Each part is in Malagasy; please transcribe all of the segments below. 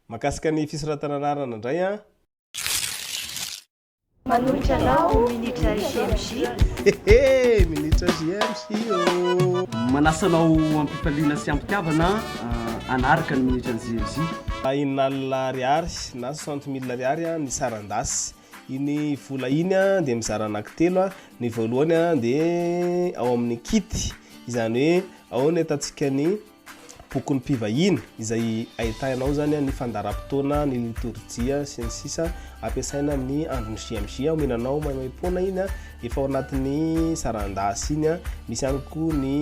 Mahakasika ny fisoratana anarana indray an. Manolotra anao Minitra JMJ. Hehe, Minitra JMJ ô! Manasa anao am-pifaliana sy am-pitiavana hanaraka ny Minitra JMJ. Enina alina ariary na soixante mille ariary ny saran-dasy. Iny vola iny dia mizara anankitelo, ny voalohany dia ao amin'ny kit, izany hoe ao no ahitantsika ny bokin'ny mpivahiny izay ahitainao izany ny fandaharam-potoana, ny litorjia sy ny sisa ampiasaina amin'ny andron'ny JMJ, omena anao maimaimpoana iny efa ao anatin'ny saran-dasy iny, misy ihany koa ny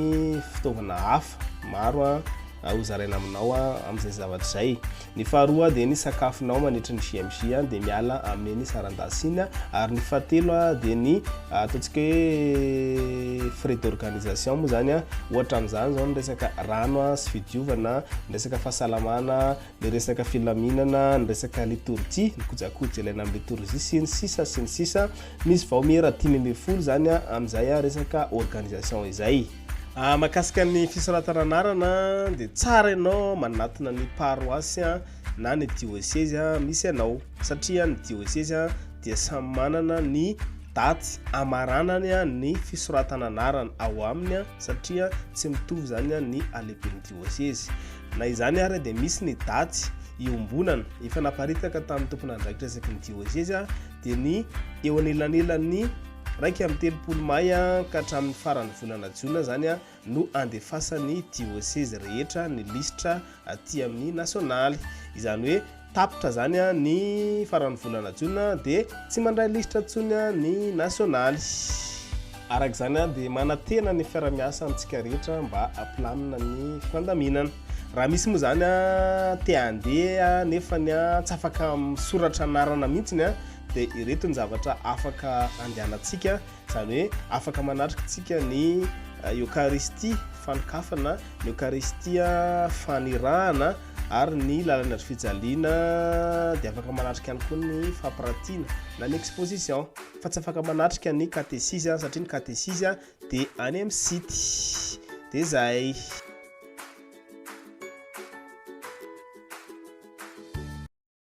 fitaovana hafa maro ho zaraina aminao amin'izay zavatra izay. Ny faharoa dia ny sakafonao mandritra ny JMJ dia miala amin'iny saran-dasy iny ary ny fahatelo dia ny ataontsika hoe frais d'organisation moa izany, ohatra amin'izany izao ny resaka rano sy fidiovana, ny resaka fahasalamana, ny resaka filaminana, ny resaka litorjia, ny kojakoja ilaina amin'ny litorjia sy ny sisa sy ny sisa. Misy vaomiera 15 izany amin'izay resaka organisation izay. Mahakasika ny fisoratana anarana dia tsara ianao manatona ny paroasy na ny diosezy misy anao satria ny diosezy dia samy manana ny daty amaranany ny fisoratana anarana ao aminy satria tsy mitovy izany ny halehiben'ny diosezy. Na izany ary dia misy ny daty iombonana efa naparitaka tamin'ny tompon'andraikitra isaky ny diosezy dia ny eo anelanelan'ny 31 may ka hatramin'ny faran'ny volana jona izany no andefasan'ny diosezy rehetra ny lisitra aty amin'ny nasionaly. Izany hoe tapitra izany ny faran'ny volana jona dia tsy mandray lisitra intsony ny nasionaly. Araka izany dia manantena ny fiara-miasa amintsika rehetra mba hampilamina ny fifandaminana. Raha misy moa izany te handeha nefa tsy afaka misoratra anarana mihitsy dia ireto ny zavatra afaka andehanantsika, izany hoe afaka manatrika tsika ny Eokaristia fanokafana, ny Eokaristia fanirahana ary ny lalan'ny hazo fijaliana, dia afaka manatrika ihany koa ny fampiratiana na ny exposition, fa tsy afaka manatrika ny katesizy satria ny katesizy dia any amin'ny site, dia izay.